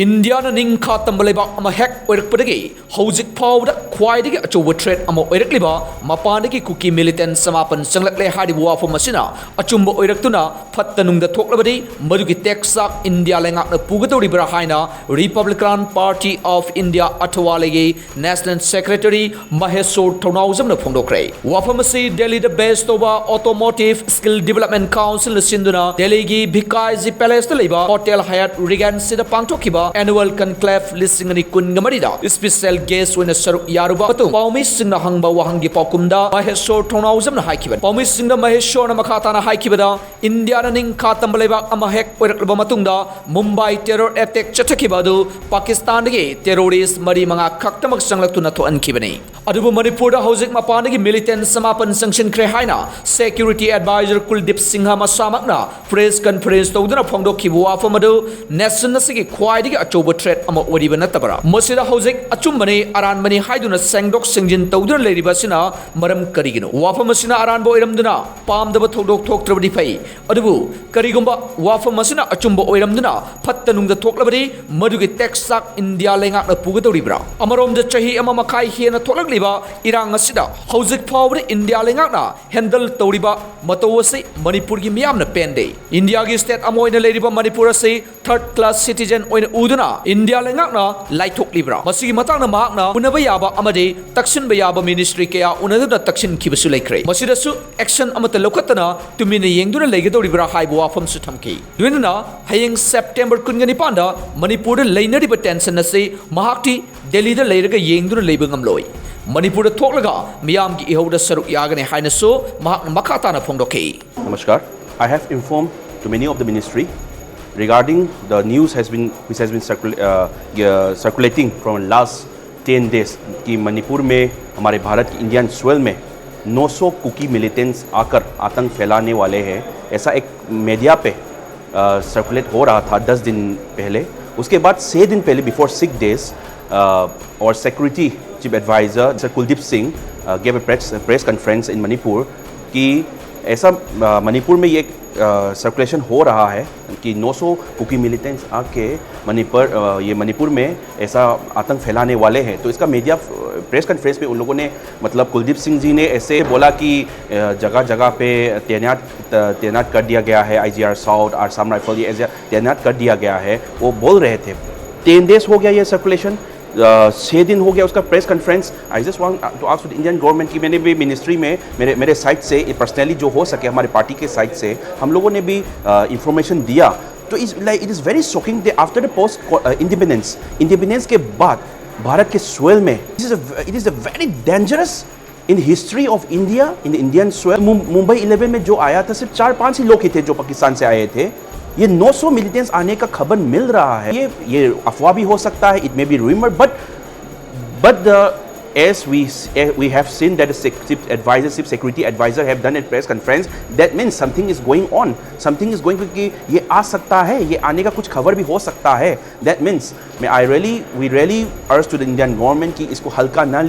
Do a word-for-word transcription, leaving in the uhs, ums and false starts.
ꯏꯟꯗꯤꯌꯥꯅ ꯅꯤꯡꯈꯥ ꯇꯝꯕ ꯂꯩꯕꯥꯛ ꯑꯃ ꯍꯦꯛ ꯑꯣꯏꯔꯛꯄꯗꯒꯤ ꯍꯧꯖꯤꯛ ꯐꯥꯎꯕꯗ ꯈ꯭ꯋꯥꯏꯗꯒꯤ ꯑꯆꯧꯕ threat ꯑꯃ ꯑꯣꯏꯔꯛꯂꯤꯕ ꯃꯄꯥꯟꯗꯒꯤ ꯀꯨꯀꯤ militant ꯆꯃꯥꯄꯟ ꯆꯪꯂꯛꯂꯦ ꯍꯥꯏꯔꯤꯕ ꯋꯥꯐꯝ ꯑꯁꯤꯅ ꯑꯆꯨꯝꯕ ꯑꯣꯏꯔꯛꯇꯨꯅ ꯐꯠꯇ ꯅꯨꯡꯗ ꯊꯣꯛꯂꯕꯗꯤ ꯃꯗꯨꯒꯤ ꯇꯦꯛꯆꯥꯛ ꯏꯟꯗꯤꯌꯥ ꯂꯩꯉꯥꯛꯅ ꯄꯨꯒꯗꯧꯔꯤꯕ꯭ꯔꯥ ꯍꯥꯏꯅ Republican Party of India ꯑꯊꯋꯥꯂꯩꯒꯤ National Secretary ꯃꯍꯦꯁꯣꯔ ꯊꯧꯅꯥꯎꯖꯝꯅ ꯐꯣꯡꯗꯣꯛꯈ꯭ꯔꯦ꯫ ꯋꯥꯐꯝ ꯑꯁꯤ ꯗꯦꯜꯂꯤꯗ base ꯇꯧꯕ Automotive Skill Development Councilꯅ ꯁꯤꯟꯗꯨꯅ ꯗꯦꯜꯂꯤꯒꯤ ꯚꯤꯀꯥꯏꯖꯤ Palaceꯇ ꯂꯩꯕ Hotel Hyatt Regencyꯗ ꯄꯥꯡꯊꯣꯛꯈꯤꯕ Annual Conclave ꯂꯤꯁꯤꯡ ꯑꯅꯤ ꯀꯨꯟꯒ ꯃꯔꯤꯗ special guest ꯑꯣꯏꯅ ꯁꯔꯨꯛ ꯌꯥꯔꯨꯕ ꯃꯇꯨꯡ ꯄꯥꯎꯃꯤꯁꯤꯡꯅ ꯍꯪꯕ ꯋꯥꯍꯪꯒꯤ ꯄꯥꯎꯈꯨꯝꯗ ꯃꯍꯦꯁꯣꯔ ꯊꯧꯅꯥꯎꯖꯝꯅ ꯍꯥꯏꯈꯤꯕꯅꯤ꯫ ꯄꯥꯎꯃꯤꯁꯤꯡꯗ ꯃꯍꯦꯁꯣꯔꯅ ꯃꯈꯥ ꯇꯥꯅ ꯍꯥꯏꯈꯤꯕꯗ, ꯏꯟꯗꯤꯌꯥꯅ ꯅꯤꯡꯈꯥ ꯇꯝꯕ ꯂꯩꯕꯥꯛ ꯑꯃ ꯍꯦꯛ ꯑꯣꯏꯔꯛꯂꯕ ꯃꯇꯨꯡꯗ ꯃꯨꯝꯕꯥꯏ terror attack ꯆꯠꯊꯈꯤꯕ ꯑꯗꯨ ꯄꯥꯀꯤꯁꯇꯥꯟꯗꯒꯤ terrorist ꯃꯔꯤ ꯃꯉꯥ ꯈꯛꯇꯃꯛ ꯆꯪꯂꯛꯇꯨꯅ ꯊꯣꯛꯍꯟꯈꯤꯕꯅꯤ꯫ ꯑꯗꯨꯕꯨ ꯃꯅꯤꯄꯨꯔꯗ ꯍꯧꯖꯤꯛ ꯃꯄꯥꯟꯗꯒꯤ militant ꯆꯃꯥꯄꯟ ꯆꯪꯁꯤꯟꯈ꯭ꯔꯦ ꯍꯥꯏꯅ Security Advisor ꯀꯨꯜꯗꯤꯞ Singh ꯃꯁꯥꯃꯛꯅ press conference ꯇꯧꯗꯨꯅ ꯐꯣꯡꯗꯣꯛꯈꯤꯕ ꯋꯥꯐꯝ ꯑꯗꯨ nation ꯑꯁꯤꯒꯤ ꯈ꯭ꯋꯥꯏꯗꯒꯤ ꯑꯆꯧꯕ threat ꯑꯃ ꯑꯣꯏꯔꯤꯕ ꯅꯠꯇꯕ꯭ꯔꯥ? ꯃꯁꯤꯗ ꯍꯧꯖꯤꯛ ꯑꯆꯨꯝꯕꯅꯤ, ꯑꯔꯥꯟꯕꯅꯤ ꯍꯥꯏꯗꯨꯅ ꯁꯦꯡꯗꯣꯛ ꯁꯦꯡꯖꯤꯟ ꯇꯧꯗꯨꯅ ꯂꯩꯔꯤꯕ ꯑꯁꯤꯅ ꯃꯔꯝ ꯀꯔꯤꯒꯤꯅꯣ? ꯋꯥꯐꯝ ꯑꯁꯤꯅ ꯑꯔꯥꯟꯕ ꯑꯣꯏꯔꯝꯗꯨꯅ ꯄꯥꯝꯗꯕ ꯊꯧꯗꯣꯛ ꯊꯣꯛꯇ꯭ꯔꯕꯗꯤ ꯐꯩ, ꯑꯗꯨꯕꯨ ꯀꯔꯤꯒꯨꯝꯕ ꯋꯥꯐꯝ ꯑꯁꯤꯅ ꯑꯆꯨꯝꯕ ꯑꯣꯏꯔꯝꯗꯨꯅ ꯐꯠꯇ ꯅꯨꯡꯗ ꯊꯣꯛꯂꯕꯗꯤ ꯃꯗꯨꯒꯤ ꯇꯦꯛꯆꯥꯛ ꯏꯟꯗꯤꯌꯥ ꯂꯩꯉꯥꯛꯅ ꯄꯨꯒꯗꯧꯔꯤꯕ꯭ꯔꯥ? ꯑꯃꯔꯣꯝꯗ ꯆꯍꯤ ꯑꯃ ꯃꯈꯥꯏ ꯍꯦꯟꯅ ꯊꯣꯛꯂꯛꯂꯤꯕ ꯏꯔꯥꯡ ꯑꯁꯤꯗ ꯍꯧꯖꯤꯛ ꯐꯥꯎꯕꯗ ꯏꯟꯗꯤꯌꯥ ꯂꯩꯉꯥꯛꯅ handle ꯇꯧꯔꯤꯕ ꯃꯇꯧ ꯑꯁꯤ ꯃꯅꯤꯄꯨꯔꯒꯤ ꯃꯤꯌꯥꯝꯅ ꯄꯦꯟꯗꯦ꯫ ꯏꯟꯗꯤꯌꯥꯒꯤ state ꯑꯃ ꯑꯣꯏꯅ ꯂꯩꯔꯤꯕ ꯃꯅꯤꯄꯨꯔ ꯑꯁꯤ third class citizen ꯑꯣꯏꯅ ꯎꯗꯨꯅ ꯏꯟꯗꯤꯌꯥ ꯂꯩꯉꯥꯛꯅ ꯂꯥꯏꯊꯣꯛꯂꯤꯕ꯭ꯔꯥ? ꯃꯁꯤꯒꯤ ꯃꯇꯥꯡꯗ ꯃꯍꯥꯛꯅ ꯎꯅꯕ ꯌꯥꯕ ꯑꯃꯗꯤ ꯇꯛꯁꯤꯟꯕ ꯌꯥꯕ ministry ꯀꯌꯥ ꯎꯅꯗꯨꯅ ꯇꯛꯁꯤꯟꯈꯤꯕꯁꯨ ꯂꯩꯈ꯭ꯔꯦ꯫ ꯃꯁꯤꯗꯁꯨ action ꯑꯃꯠꯇ ꯂꯧꯈꯠꯇꯅ ꯇꯨꯃꯤꯟꯅ ꯌꯦꯡꯗꯨꯅ ꯂꯩꯒꯗꯧꯔꯤꯕ꯭ꯔꯥ ꯍꯥꯏꯕ ꯋꯥꯐꯝꯁꯨ ꯊꯝꯈꯤ꯫ ꯂꯣꯏꯅꯅ ꯍꯌꯦꯡ September ꯀꯨꯟꯒ ꯅꯤꯄꯥꯟꯗ ꯃꯅꯤꯄꯨꯔꯗ ꯂꯩꯅꯔꯤꯕ tension ꯑꯁꯤ ꯃꯍꯥꯛꯇꯤ ꯗꯦꯜꯂꯤꯗ ꯂꯩꯔꯒ ꯌꯦꯡꯗꯨꯅ ꯂꯩꯕ ꯉꯝꯂꯣꯏ꯫ ꯃꯅꯤꯄꯨꯔꯗ ꯊꯣꯛꯂꯒ ꯃꯤꯌꯥꯝꯒꯤ ꯏꯍꯧꯗ ꯁꯔꯨꯛ ꯌꯥꯒꯅꯤ ꯍꯥꯏꯅꯁꯨ ꯃꯍꯥꯛꯅ ꯃꯈꯥ ꯇꯥꯅ ꯐꯣꯡꯗꯣꯛꯈꯤ꯫ Namaskar. I have informed to many of the ministry regarding the news has been which has been circul, uh, uh, circulating from last ten days कि मणिपुर में हमारे भारत की Indian soil में नौ सौ कुकी militants आकर आतंक फैलाने वाले हैं, ऐसा एक मीडिया पे सर्कुलेट हो रहा था दस दिन पहले। उसके बाद छः दिन पहले, before six days, और security chief advisor Sir Kuldeep Singh gave a press press conference in Manipur कि ऐसा मणिपुर में ये सर्कुलेशन हो रहा है कि नौ सौ कुकी मिलिटेंट्स आके मणिपुर, ये मणिपुर में ऐसा आतंक फैलाने वाले हैं। तो इसका मीडिया प्रेस कॉन्फ्रेंस में उन लोगों ने, मतलब कुलदीप सिंह जी ने ऐसे बोला कि जगह जगह पे तैनात तैनात कर दिया गया है, आईजीआर साउथ, आसाम राइफल, ये ऐसे तैनात कर दिया गया है, वो बोल रहे थे। टेन डेज हो गया ये सर्कुलेशन, छः दिन हो गया उसका press conference. I just want to ask the Indian government कि मैंने भी मिनिस्ट्री में मेरे मेरे साइड से पर्सनली जो हो सके हमारे पार्टी के साइड से हम लोगों ने भी इंफॉर्मेशन दिया। तो इस like it is very shocking they after the post independence, independence के बाद भारत के सोइल में it is a it is a very dangerous in history of India in the Indian soil। Mumbai eleven में जो आया था सिर्फ चार पांच ही लोग ही थे जो पाकिस्तान से आए थे। ये नौ सौ मिलिटेंट्स आने का खबर मिल रहा है। ये ये अफवाह भी हो सकता है, it may be rumor, but but the as we we have seen that the chief advisor, chief security advisor have done a press conference, that means something is going on, something is going, क्योंकि ये आ सकता है, ये आने का कुछ खबर भी हो सकता है। That means मैं I really we really urge to the Indian government कि इसको हल्का ना